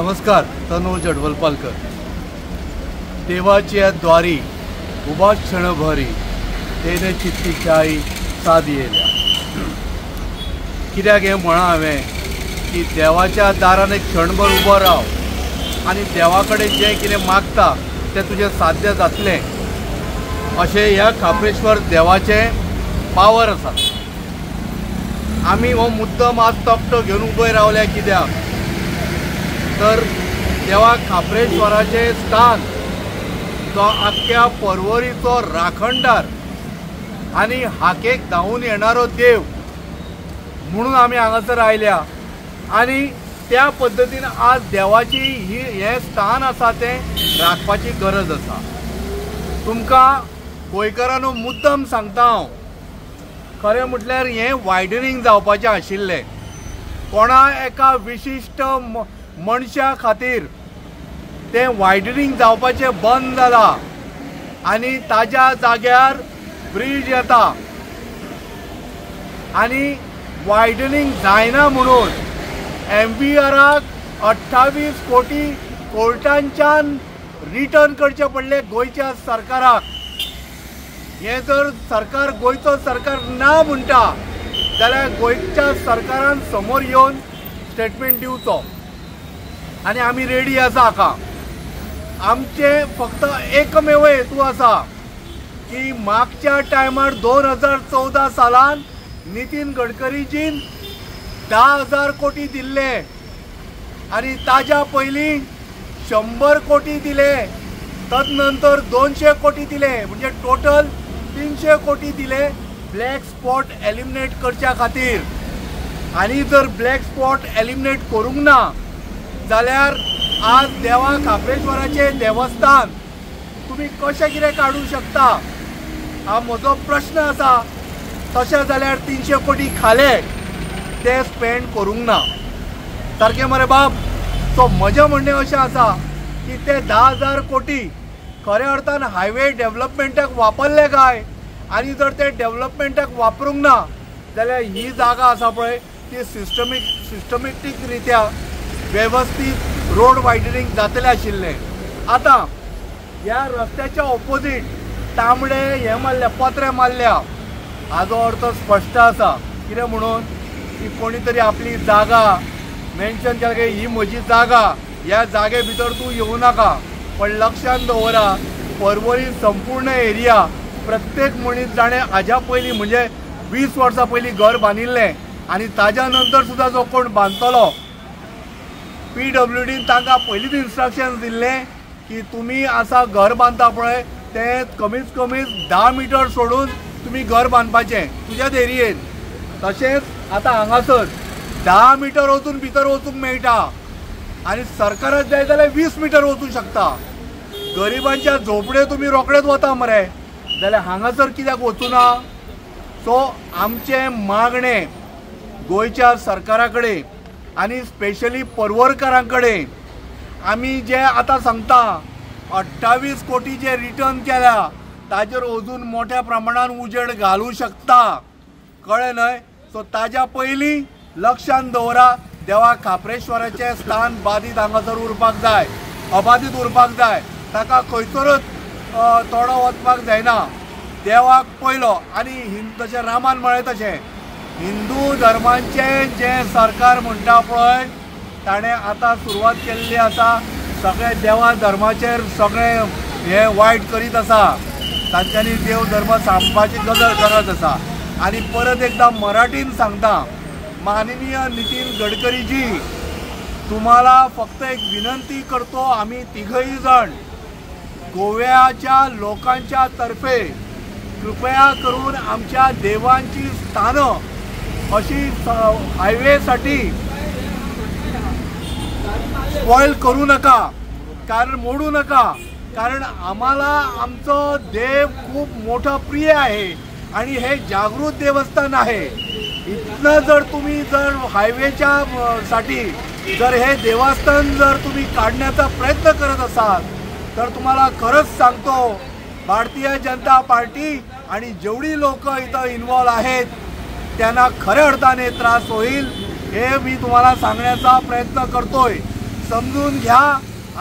नमस्कार, तनोज अडवलपालकर. देवाच्या द्वारी उभा क्षणभरी तेने चित्ती चाई साद येल्या. कित्याक हें म्हळां हांवें की देवाच्या दारान एक क्षणभर उबो राव आनी देवा कडेन जें कितें मागता तें तुजें साध्य जातलें अशें ह्या खाप्रेश्वर देवाचें पावर आसा. आमी हो मुद्दम आज तकटो घेवन उबे रावल्या कित्याक तर देवा खाप्रेश्वराचें स्थान तो आख्ख्या पर्वरीचो राखणदार आनी हाकेक धांवून येणारो देव म्हणून आमी हांगासर आयल्या आनी त्या पद्दतीन आज देवाची ही हें स्थान आसा तें राखपाची गरज आसा. तुमकां गोंयकारांनो मुद्दम सांगता हांव, खरें म्हटल्यार हें वायडनिंग जावपाचें आशिल्लें. कोणा एका विशिश्ट मनशा खातीर तें वायडनिंग जावपाचें बंद जालां आनी ताज्या जाग्यार ब्रीज येता आनी वायडनिंग जायना म्हणून एमव्हीआराक 28 कोटी कोर्टांच्यान रिटर्न करचें पडलें गोंयच्या सरकाराक. हें जर सरकार गोंयचो सरकार ना म्हणटा जाल्यार गोंयच्या सरकारान समोर येवन स्टेटमेंट दिवचो आनी आमी रेडी आसा हाका. आमचें फक्त एकमेव हेतू आसा की मागच्या टायमार 2014 सालान नितीन गडकरीजीन 10,000 कोटी दिल्ले आनी ताज्या पयलीं 100 कोटी दिले, तदनंतर 200 कोटी दिले, म्हणजे टोटल 300 कोटी दिले ब्लॅक स्पॉट एलिमिनेट करच्या खातीर. आनी जर ब्लॅक स्पॉट एलिमिनेट करूंक ना जाल्यार आज देवा खाप्रेश्वराचें देवस्थान तुमी कशें कितें काडूंक शकता हा म्हजो प्रश्न आसा. तशें जाल्यार 300 कोटी खाले ते स्पेंड करूंक ना, सारकें मरे बाब. सो म्हजें म्हणणें अशें आसा की ते 10,000 कोटी खऱ्या अर्थान हायवे डेवलपमेंटाक वापरले काय, आनी जर ते डेवलपमेंटाक वापरूंक ना जाल्यार ही जागा आसा पळय ती सिस्टमॅटीक रित्या वेवस्थीत रोड वायडनिंग जातलें आशिल्लें. आतां ह्या रस्त्याच्या ऑपोजीट तांबडे हे मारल्या, पत्रे मारल्या, हाजो अर्थ स्पश्ट आसा कितें म्हणून की कोणी तरी आपली जागा मेन्शन केल्या की ही म्हजी जागा, ह्या जागे भितर तूं येवं नाका. पण लक्षांत दवरा, पर्वरी संपूर्ण एरिया प्रत्येक मनीस जाणें हाज्या पयलीं म्हणजे 20 वर्सां पयलीं घर बांदिल्लें आनी ताज्या नंतर सुद्दां जो कोण बांदतलो पीडब्ल्यूडीन तांकां पयलींच इन्स्ट्रक्शन दिल्लें की तुमी आसा घर बांदता पळय तें कमीत कमी 10 मिटर सोडून तुमी घर बांदपाचें तुज्याच एरियेन. तशेंच आतां हांगासर 10 मिटर वचून भितर वचूंक मेळटा आनी सरकाराक जाय जाल्यार 20 मिटर वचूंक शकता. गरिबांच्या झोपडे तुमी रोखडेच वता मरे, जाल्यार हांगासर कित्याक वचूं ना? सो आमचें मागणें गोंयच्या सरकारा कडेन आनी स्पेशली पर्वरकारां कडेन, आमी जे आतां सांगता 28 कोटी जे रिटर्न केल्या ताजेर अजून मोठ्या प्रमाणान उजेड घालूं शकता, कळ्ळें न्हय? सो ताज्या पयलीं लक्षांत दवरा, देवा खाप्रेश्वराचें स्थान बादीत हांगासर उरपाक जाय, अबादीत उरपाक जाय, ताका खंयसरूच तोडो वचपाक जायना. देवाक पयलो आनी जशें रामान म्हळें तशें हिंदू धर्माचें जें सरकार म्हणटा पळय ताणें आतां सुरवात केल्ली आसा, सगळे देवा धर्माचेर सगळें हें वायट करीत आसा, तांच्यांनी देव धर्म सांगपाची गरज आसा. आनी परत एकदां मराठीन सांगता, माननीय नितीन गडकरीजी, तुम्हाला फक्त एक विनंती करतो, आम्ही तिघही जण गोव्याच्या लोकांच्या तर्फे कृपया करून आमच्या देवांची स्थानं अशी हायवेसाठी स्पॉयल करू नका, कारण मोडू नका, कारण आम्हाला आमचं देव खूप मोठं प्रिय आहे आणि हे जागृत देवस्थान आहे. इथनं जर तुम्ही जर हायवेच्या साठी जर हे देवस्थान जर तुम्ही काढण्याचा प्रयत्न करत असाल तर तुम्हाला खरंच सांगतो, भारतीय जनता पार्टी आणि जेवढी लोक इथं इन्वॉल्व आहेत त्यांना खऱ्या अर्थाने त्रास होईल, हे मी तुम्हाला सांगण्याचा प्रयत्न करतोय. समजून घ्या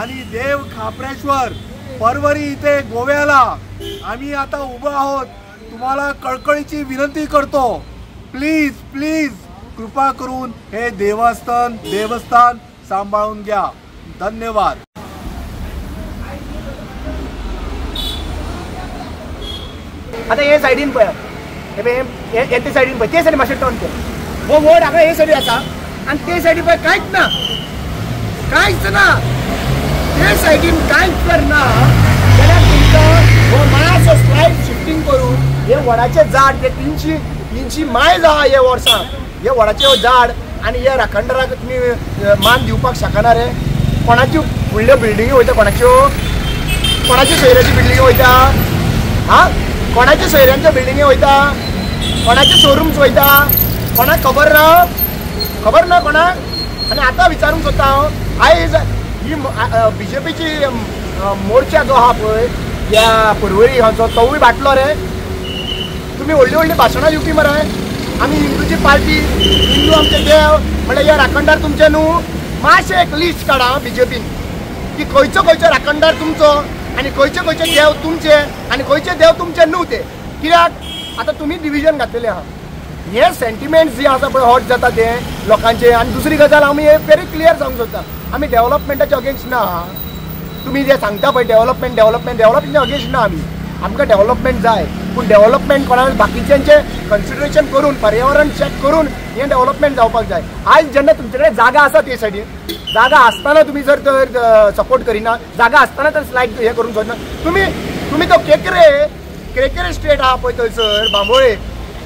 आणि देव खापरेश्वर परवरी इथे गोव्याला आम्ही आता उभं आहोत। तुम्हाला कळकळीची विनंती करतो, प्लीज प्लीज कृपा करून हे देवस्थान सांभाळून घ्या। धन्यवाद। आता हे सायडीन पळय, हे ते सायडीन पळय, ते सायडीन मातशें टर्न कर। हो वड हांगा हे सायडीन आसा आनी ते सायडीन पळय कांयच ना, कांयच ना, ते सायडीन कांयच जर ना जाल्यार तुमकां हो मातसो स्लायड शिफ्टींग करून हे वडाचें झाड जे 300 मायज आहा हे वर्सां, हे वडाचें झाड आनी हे राखणदाराक तुमी मान दिवपाक शकना रे। कोणाच्यो व्हडल्यो बिल्डिंगी वयता, कोणाच्यो कोणाच्यो सोयऱ्याच्यो बिल्डिंगी वयता, हा कोणाच्या सोयऱ्यांच्या बिल्डिंगे वयता, कोणाचे शोरूम्स वयता, कोणाक खबर ना, खबर ना कोणाक। आनी आतां विचारूंक सोदता हांव, आयज ही बीजेपीची मोर्चा जो आहा पळय ह्या परवरी हांचो तोवूय बाटलो रे। तुमी व्हडलीं व्हडलीं भाशणां दिवपी मरे, आमी हिंदूची पार्टी, हिंदू आमचे देव, म्हणल्यार हे राखणदार तुमचे न्हू। मातशें एक लिस्ट काडा बीजेपीन की खंयचो खंयचो राखणदार तुमचो आनी खंयचे खंयचे देव तुमचे आनी खंयचे देव तुमचे न्हू ते। कित्याक आतां तुमी डिविजन घातलेलें आहा, हे सेंटिमेंट्स जे आसा पळय हर्ट जाता ते लोकांचे। आनी दुसरी गजाल आमी हे व्हेरी क्लियर सांगूंक सोदता, आमी डेवलपमेंटाचे अगेन्स्ट ना। तुमी जे सांगता पळय डेवलपमेंट डेवलपमेंट डेवलपमेंटाचे अगेन्स्ट ना आमी, आमकां डेवलपमेंट जाय, पूण डेवलपमेंट कोणा बाकीच्यांचे कन्सिडरेशन करून पर्यावरण चॅक करून हें डेवलपमेंट जावपाक जाय। आयज जेन्ना तुमचे कडेन जागा आसा ते सायडीन, जागा आसतना तुमी जर तर सपोर्ट करिना, जागा आसतना तर स्लायड हें करूंक सोदना तुमी, तुमी तो केकरे स्टेट आहा पळय थंयसर बांबोळे,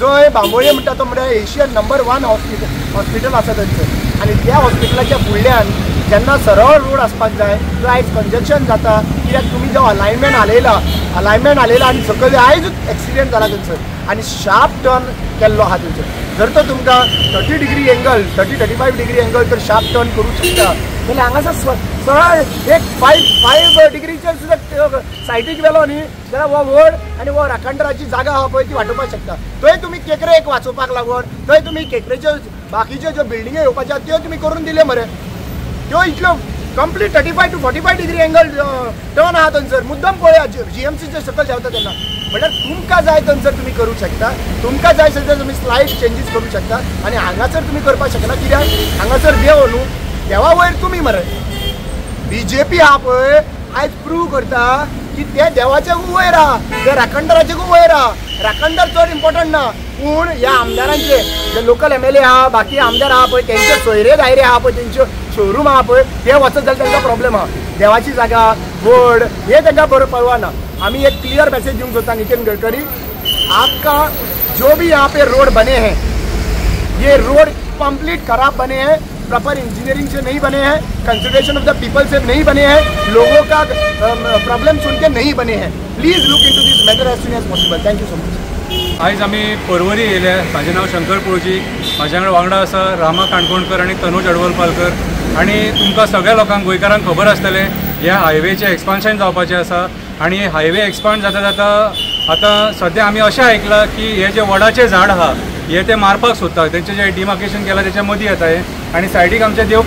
जंय बांबोळे म्हणटा तो म्हळ्यार एशियन नंबर 1 हॉस्पिटल आसा थंयसर। आनी त्या हॉस्पिटलाच्या फुडल्यान जेन्ना सरळ रोड आसपाक जाय तो आयज कंजक्शन जाता, कित्याक तुमी जो अलायनमेंट हालयला, अलायनमेंट हालयला आनी सकयल आयज एक्सिडेंट जाला थंयसर आनी शार्प टर्न केल्लो आहा थंयसर। जर तो तुमकां 30 डिग्री एंगल, 30-35 डिग्री एंगल तर शार्प टर्न करूंक शकता जाल्यार हांगासर सरळ एक 5 डिग्रीचेर सुद्दां सायडीक व्हेलो न्ही जाल्यार हो वड आनी हो राखणदाराची जागा आहा पळय ती वाटोवपाक शकता। थंय तुमी केकरे एक वाचोवपाक लागून थंय तुमी केकरेच्यो बाकीच्यो ज्यो बिल्डिंग्यो येवपाच्यो त्यो तुमी करून दिल्यो मरे, त्यो इतल्यो complete 35 to 45 degree angle turn आहा थंयसर। मुद्दम पळया जीएमसीचे सकयल देंवता तेन्ना, म्हणल्यार तुमकां जाय थंयसर तुमी करूंक शकता, तुमकां जाय थंयसर तुमी स्लायड चेंजीस करूंक शकता आनी हांगासर तुमी करपाक शकना, कित्याक हांगासर देव न्हू, देवा वयर तुमी मरे। बीजेपी आहा पळय आयज प्रूव करता की ते देवाचे वयर आहा, ते राखणदाराचे वयर आहा। राखणदार चड इम्पोर्टंट ना, पूण ह्या आमदारांचे जे लोकल एमएलए आहा, बाकी आमदार आहा पळय, तेंचे सोयरे दायरे आहा पळय, तेंच्यो शोरूम आहा पळय, ते वचत जाल्यार तांकां प्रॉब्लेम आहा। देवाची जागा वड हे तांकां बरो परवा ना। आमी एक क्लियर मैसेज दिवंक सोदता नितिन गडकरी, आपका जो भी यहाँ पे रोड बने हैं ये रोड कंप्लीट खराब बने हैं, प्रॉपर इंजीनियरिंग से नहीं बने हैं, कंसिडरेशन ऑफ the people से नहीं बने हैं, लोगों का प्रॉब्लम सुन के नहीं बने हैं। Please look into this matter as soon as possible. Thank you so much. आयज आमी परवरी येयले। म्हाजें नांव शंकर पुळजी, म्हाज्या वांगडा वांगडा आसा रामा काणकोणकर आनी तनोज अडवलपालकर। आनी तुमकां सगळ्या लोकांक गोंयकारांक खबर आसतलें ह्या हायवेचें एक्सपान्शन जावपाचें आसा आनी हायवे एक्सपांड जाता जाता आतां सद्या आमी अशें आयकलां की हे जे वडाचें झाड आहा हे ते मारपाक सोदता, तेंचें जें डिमार्केशन केलां तेच्या मदीं येता हें। आनी सायडीक आमचें देव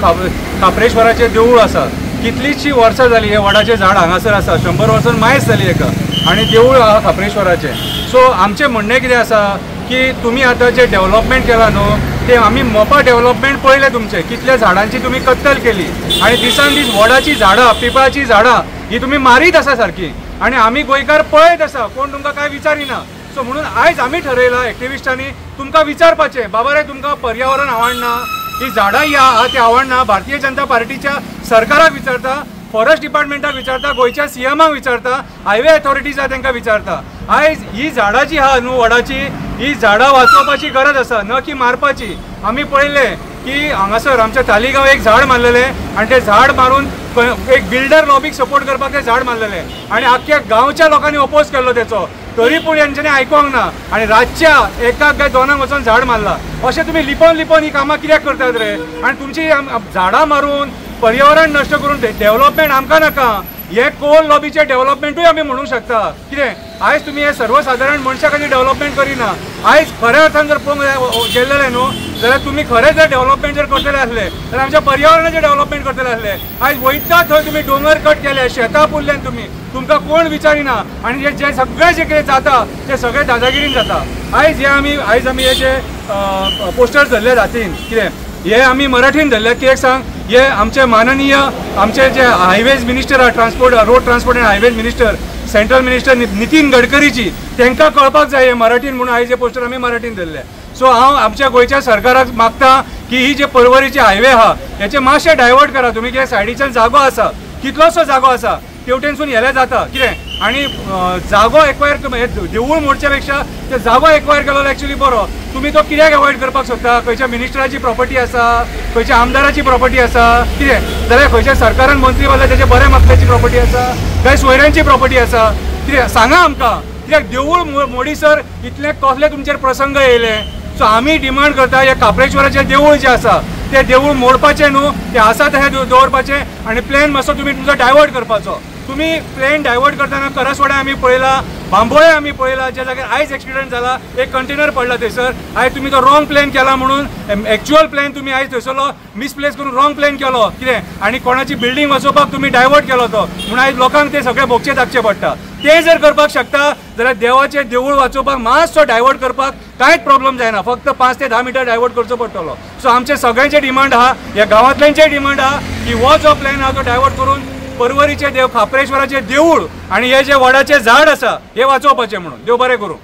खापरेश्वराचें देवूळ आसा, कितलींशीं वर्सां जालीं हें वडाचें झाड हांगासर आसा, 100 वर्सां मायज जाली हेका आनी देवूळ आहा खापरेश्वराचें। सो आमचें म्हणणें कितें आसा की तुमी आतां जें डेवलपमेंट केलां न्हू ते आमी मोपा डेवलपमेंट पळयलें तुमचें, कितल्या झाडांची तुमी कत्तल केली आनी दिसान दीस वडाचीं झाडां, पिंपळाचीं झाडां ही तुमी मारीत आसा सारकी आनी आमी गोंयकार पळयत आसा, कोण तुमकां कांय विचारिना। सो म्हणून आयज आमी ठरयलां एक्टिविस्टांनी तुमकां विचारपाचें, बाबा रे तुमकां पर्यावरण आवडना, ही झाडां ही आहा ती आवडना, भारतीय जनता पार्टीच्या सरकाराक विचारता, फॉरेस्ट डिपार्टमेंटाक विचारता, गोंयच्या सीएमाक विचारता, हायवे अथॉरिटीज आहा तांकां विचारता। आयज ही झाडां जी आहा न्हू वडाची, ही झाडां वाचोवपाची गरज आसा, न की मारपाची। आमी पळयलें की हांगासर आमच्या तालिगांव एक झाड मारलेलें आनी तें झाड मारून एक बिल्डर लॉबीक सपोर्ट करपाक तें झाड मारलेलें आनी आख्ख्या गांवच्या लोकांनी ओपोज केल्लो तेचो, तरी पूण हेंच्यांनी आयकोंक ना आनी रातच्या एकाक काय दोनांक वचोन झाड मारला। अशें तुमी लिपोवन लिपोवन ही कामां कित्याक करतात रे? आनी तुमची झाडां मारून पर्यावरण नश्ट करून डेव्हलपमेंट आमकां नाका। हे कोल लॉबीचे डेव्हलपमेंटूय आमी म्हणूंक शकता. कितें आयज तुमी हे सर्वसादारण मनशा खातीर डेव्हलपमेंट करिना. आयज खऱ्या अर्थान जर पळोवंक गेल्लें न्हू जाल्यार तुमी खरें जर डेव्हलपमेंट जर करतले आसले जाल्यार आमच्या पर्यावरणाचें डेव्हलपमेंट करतले आसले. आयज वयता थंय तुमी दोंगर कट केले, शेतां पुरल्यान तुमी, तुमकां कोण विचारिना आनी जे सगळें जें कितें जाता तें सगळें दादागिरीन जाता. आयज हे आमी हे जे पोस्टर्स धरले हातीन, कितें हे आमी मराठीन धरले. कित्याक सांग, हे आमचे माननीय आमचे जे हायवेज मिनिस्टर आहा, transport road transport and highways minister, central minister Nitin गडकरीची, तांकां कळपाक जाय हे मराठीन म्हणून आयज हे पोस्टर आमी मराठीन धरले. सो हांव आमच्या गोंयच्या सरकाराक मागता की ही जे पर्वरीचे हायवे आहा हेचे मातशें डायवर्ट करा तुमी. कित्याक सायडीच्यान जागो आसा, कितलोसो जागो आसा तेवटेनसून हेल्या जाता कितें आनी जागो एक्वायर देवूळ मोडच्या पेक्षा ते जागो एक्वायर केलो एक्चुअली बरो. तुमी तो कित्याक एवॉयड करपाक सोदता? खंयच्या मिनिस्टराची प्रॉपर्टी आसा, खंयच्या आमदाराची प्रॉपर्टी आसा, कितें जाल्यार खंयच्या सरकारान मंत्री जाल्यार तेजे बऱ्या मागप्याची प्रॉपर्टी आसा, काय सोयऱ्यांची प्रॉपर्टी आसा, कितें सांगा आमकां. कित्याक देवूळ मोडीसर इतले कसले तुमचेर प्रसंग येयले. सो आमी डिमांड करता हे काप्रेश्वराचें देवूळ जें आसा तें देवूळ मोडपाचें न्हू, तें आसा तशें दवरपाचें आनी प्लॅन मातसो तुमी तुमचो डायवर्ट करपाचो. तुमी प्लॅन डायवर्ट करतना करसवाड्या आमी पळयला, बांबोळे आमी पळयला, ज्या जाग्यार आयज एक्सिडंट जाला, एक कंटेनर पडला थंयसर. आयज तुमी तो रॉंग प्लॅन केला म्हणून एक्चुअल प्लॅन तुमी आयज थंयसरलो मिसप्लेस करून रॉंग प्लॅन केलो कितें आनी कोणाची बिल्डींग वचोवपाक तुमी डायवर्ट केलो तो, म्हणून आयज लोकांक ते सगळे भोगचे दाखचे पडटा. ते जर करपाक शकता जाल्यार देवाचें देवूळ वाचोवपाक मातसो डायवर्ट करपाक कांयच प्रॉब्लम जायना, फक्त 5 ते 10 मिटर डायवर्ट करचो पडटलो. सो आमचे सगळ्यांचे डिमांड आहा, ह्या गांवांतल्यांचे डिमांड आहा की हो जो प्लॅन आहा तो डायवर्ट करून पर्वरीचे देव खाप्रेश्वराचें देवूळ आनी हे जे वडाचें झाड आसा हे वाचोवपाचें म्हणून. देव बरें करूं.